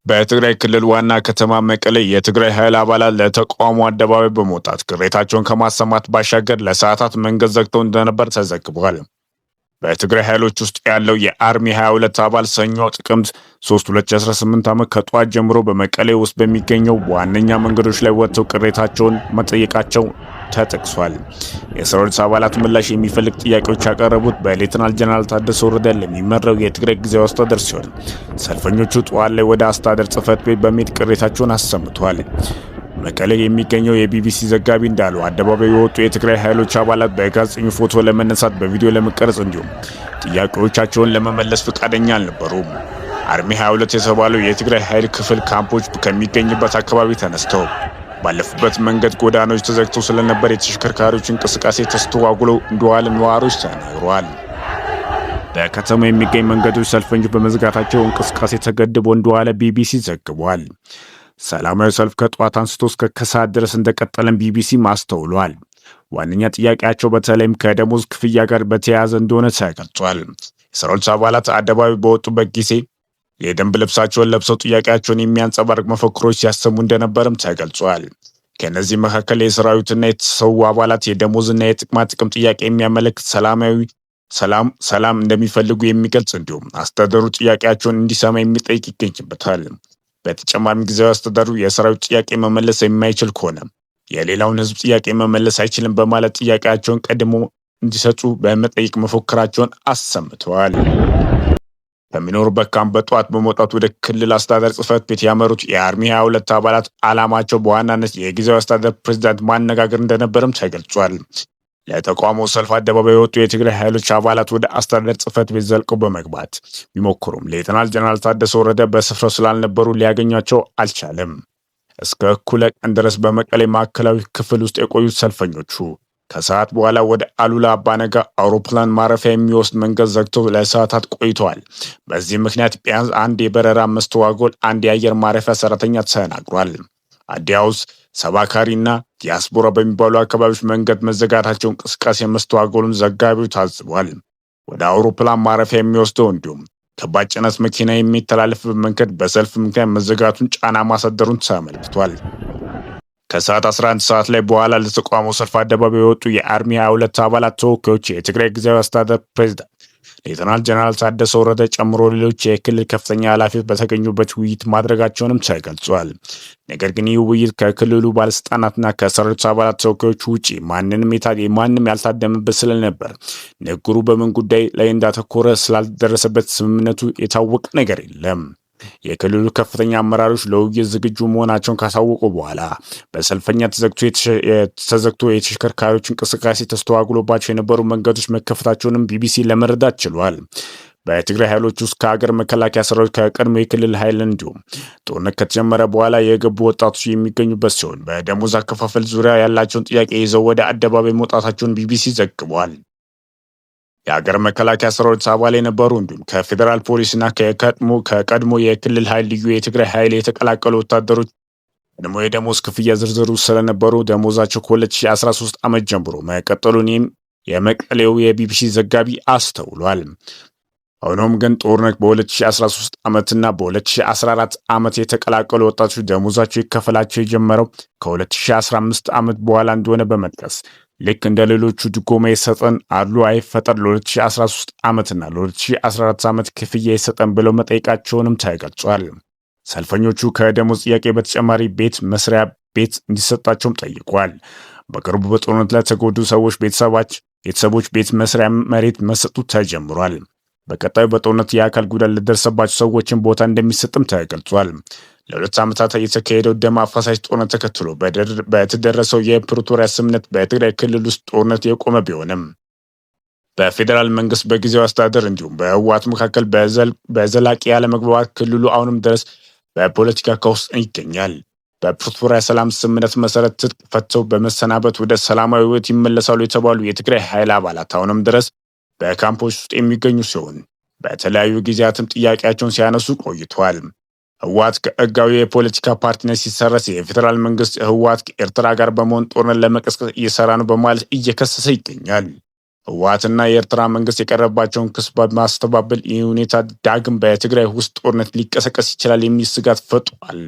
በትግራይ ክልል ዋና ከተማ መቀሌ የትግራይ ኃይል አባላት ለተቃውሞ አደባባይ በመውጣት ቅሬታቸውን ከማሰማት ባሻገር ለሰዓታት መንገድ ዘግተው እንደነበር ተዘግቧል። በትግራይ ኃይሎች ውስጥ ያለው የ Army 22 አባል ሰኞ ጥቅምት 3 2018 ዓመት ከጠዋት ጀምሮ በመቀሌ ውስጥ በሚገኘው ዋነኛ መንገዶች ላይ ወጥተው ቅሬታቸውን መጠየቃቸው ተጠቅሷል። የሰራዊት አባላት ምላሽ የሚፈልግ ጥያቄዎች ያቀረቡት በሌተናል ጀነራል ታደሰ ወረደ ለሚመራው የትግራይ ጊዜያዊ አስተዳደር ሲሆን ሰልፈኞቹ ጠዋት ላይ ወደ አስተዳደር ጽሕፈት ቤት በመሄድ ቅሬታቸውን አሰምተዋል። መቀሌ የሚገኘው የቢቢሲ ዘጋቢ እንዳለው አደባባይ የወጡ የትግራይ ኃይሎች አባላት በጋዜጠኞች ፎቶ ለመነሳት፣ በቪዲዮ ለመቀረጽ እንዲሁም ጥያቄዎቻቸውን ለመመለስ ፈቃደኛ አልነበሩም። Army 22 የተባለው የትግራይ ኃይል ክፍል ካምፖች ከሚገኝበት አካባቢ ተነስተው ባለፉበት መንገድ ጎዳናዎች ተዘግተው ስለነበር የተሽከርካሪዎች እንቅስቃሴ ተስተጓጉሎ እንደዋለ ነዋሪዎች ተናግረዋል። በከተማው የሚገኝ መንገዶች ሰልፈኞች በመዝጋታቸው እንቅስቃሴ ተገድቦ እንደዋለ ቢቢሲ ዘግቧል። ሰላማዊ ሰልፍ ከጠዋት አንስቶ እስከ ከሰዓት ድረስ እንደቀጠለን ቢቢሲ አስተውሏል። ዋነኛ ጥያቄያቸው በተለይም ከደሞዝ ክፍያ ጋር በተያያዘ እንደሆነ ተገልጿል። የሰራዊት አባላት አደባባይ በወጡበት ጊዜ የደንብ ልብሳቸውን ለብሰው ጥያቄያቸውን የሚያንጸባርቅ መፈክሮች ሲያሰሙ እንደነበርም ተገልጿል። ከእነዚህ መካከል የሰራዊትና የተሰዉ አባላት የደሞዝና የጥቅማ ጥቅም ጥያቄ የሚያመለክት ሰላማዊ ሰላም ሰላም እንደሚፈልጉ የሚገልጽ እንዲሁም አስተዳደሩ ጥያቄያቸውን እንዲሰማ የሚጠይቅ ይገኝበታል። በተጨማሪም ጊዜያዊ አስተዳደሩ የሰራዊት ጥያቄ መመለስ የማይችል ከሆነ የሌላውን ሕዝብ ጥያቄ መመለስ አይችልም በማለት ጥያቄያቸውን ቀድሞ እንዲሰጡ በመጠየቅ መፎክራቸውን አሰምተዋል። ከሚኖሩበት ካምፕ በጠዋት በመውጣት ወደ ክልል አስተዳደር ጽሕፈት ቤት ያመሩት የ Army 22 አባላት ዓላማቸው በዋናነት የጊዜያዊ አስተዳደር ፕሬዚዳንት ማነጋገር እንደነበርም ተገልጿል። ለተቃውሞ ሰልፍ አደባባይ የወጡ የትግራይ ኃይሎች አባላት ወደ አስተዳደር ጽሕፈት ቤት ዘልቀው በመግባት ቢሞክሩም ሌተናል ጀነራል ታደሰ ወረደ በስፍራው ስላልነበሩ ሊያገኟቸው አልቻለም። እስከ እኩለ ቀን ድረስ በመቀሌ ማዕከላዊ ክፍል ውስጥ የቆዩት ሰልፈኞቹ ከሰዓት በኋላ ወደ አሉላ አባነጋ አውሮፕላን ማረፊያ የሚወስድ መንገድ ዘግተው ለሰዓታት ቆይተዋል። በዚህ ምክንያት ቢያንስ አንድ የበረራ መስተጓጎል አንድ የአየር ማረፊያ ሰራተኛ ተናግሯል። አዲያውስ ሰባካሪና ዲያስፖራ በሚባሉ አካባቢዎች መንገድ መዘጋታቸው እንቅስቃሴ መስተጓጎሉን ዘጋቢው ታዝቧል። ወደ አውሮፕላን ማረፊያ የሚወስደው እንዲሁም ከባድ ጭነት መኪና የሚተላለፍበት መንገድ በሰልፍ ምክንያት መዘጋቱን ጫና ማሳደሩን ተመልክቷል። ከሰዓት 11 ሰዓት ላይ በኋላ ለተቃውሞ ሰልፍ አደባባይ የወጡ የ Army 22 አባላት ተወካዮች የትግራይ ጊዜያዊ አስተዳደር ፕሬዝዳንት ሌተናል ጀነራል ታደሰ ወረደ ጨምሮ ሌሎች የክልል ከፍተኛ ኃላፊዎች በተገኙበት ውይይት ማድረጋቸውንም ተገልጿል። ነገር ግን ይህ ውይይት ከክልሉ ባለስልጣናትና ከሰራዊት አባላት ተወካዮች ውጪ ማንም ያልታደመበት ስለነበር ንግግሩ በምን ጉዳይ ላይ እንዳተኮረ ስላልደረሰበት ስምምነቱ የታወቀ ነገር የለም። የክልሉ ከፍተኛ አመራሮች ለውይይት ዝግጁ መሆናቸውን ካሳወቁ በኋላ በሰልፈኛ ተዘግቶ የተሽከርካሪዎች እንቅስቃሴ ተስተዋግሎባቸው የነበሩ መንገዶች መከፈታቸውንም ቢቢሲ ለመረዳት ችሏል። በትግራይ ኃይሎች ውስጥ ከሀገር መከላከያ ሰራዊት ከቀድሞ የክልል ኃይል እንዲሁም ጦርነት ከተጀመረ በኋላ የገቡ ወጣቶች የሚገኙበት ሲሆን በደሞዝ አከፋፈል ዙሪያ ያላቸውን ጥያቄ ይዘው ወደ አደባባይ መውጣታቸውን ቢቢሲ ዘግቧል። የሀገር መከላከያ ሰራዊት አባል የነበሩ እንዲሁም ከፌዴራል ፖሊስና ከቀድሞ የክልል ኃይል ልዩ የትግራይ ኃይል የተቀላቀሉ ወታደሮች ቀድሞ የደሞዝ ክፍያ ዝርዝሩ ስለነበሩ ደሞዛቸው ከ2013 ዓመት ጀምሮ መቀጠሉን የመቀሌው የቢቢሲ ዘጋቢ አስተውሏል። ሆኖም ግን ጦርነት በ2013 ዓመትና በ2014 ዓመት የተቀላቀሉ ወጣቶች ደሞዛቸው ይከፈላቸው የጀመረው ከ2015 ዓመት በኋላ እንደሆነ በመጥቀስ ልክ እንደ ሌሎቹ ድጎማ የሰጠን አድሎ አይፈጠር፣ ለ2013 ዓመትና ለ2014 ዓመት ክፍያ የሰጠን ብለው መጠየቃቸውንም ተገልጿል። ሰልፈኞቹ ከደሞዝ ጥያቄ በተጨማሪ ቤት መስሪያ ቤት እንዲሰጣቸውም ጠይቋል። በቅርቡ በጦርነት ላይ ተጎዱ ሰዎች ቤተሰቦች ቤት መስሪያ መሬት መሰጡ ተጀምሯል። በቀጣዩ በጦርነት የአካል ጉዳት ለደረሰባቸው ሰዎችን ቦታ እንደሚሰጥም ተገልጿል። ለ2 ዓመታት የተካሄደው ደም አፋሳሽ ጦርነት ተከትሎ በተደረሰው የፕሪቶሪያ ስምምነት በትግራይ ክልል ውስጥ ጦርነት የቆመ ቢሆንም በፌዴራል መንግስት በጊዜያዊ አስተዳደር እንዲሁም በህወሓት መካከል በዘላቂ ያለመግባባት ክልሉ አሁንም ድረስ በፖለቲካ ቀውስ ይገኛል። በፕሪቶሪያ ሰላም ስምምነት መሰረት ትጥቅ ፈትተው በመሰናበት ወደ ሰላማዊ ህይወት ይመለሳሉ የተባሉ የትግራይ ኃይል አባላት አሁንም ድረስ በካምፖች ውስጥ የሚገኙ ሲሆን በተለያዩ ጊዜያትም ጥያቄያቸውን ሲያነሱ ቆይተዋል። ህወሓት ከህጋዊ የፖለቲካ ፓርቲነት ሲሰረዝ የፌዴራል መንግስት ህወሓት ከኤርትራ ጋር በመሆን ጦርነት ለመቀስቀስ እየሰራ ነው በማለት እየከሰሰ ይገኛል። ህወሓትና የኤርትራ መንግስት የቀረበባቸውን ክስ በማስተባበል ይህ ሁኔታ ዳግም በትግራይ ውስጥ ጦርነት ሊቀሰቀስ ይችላል የሚል ስጋት ፈጥሯል።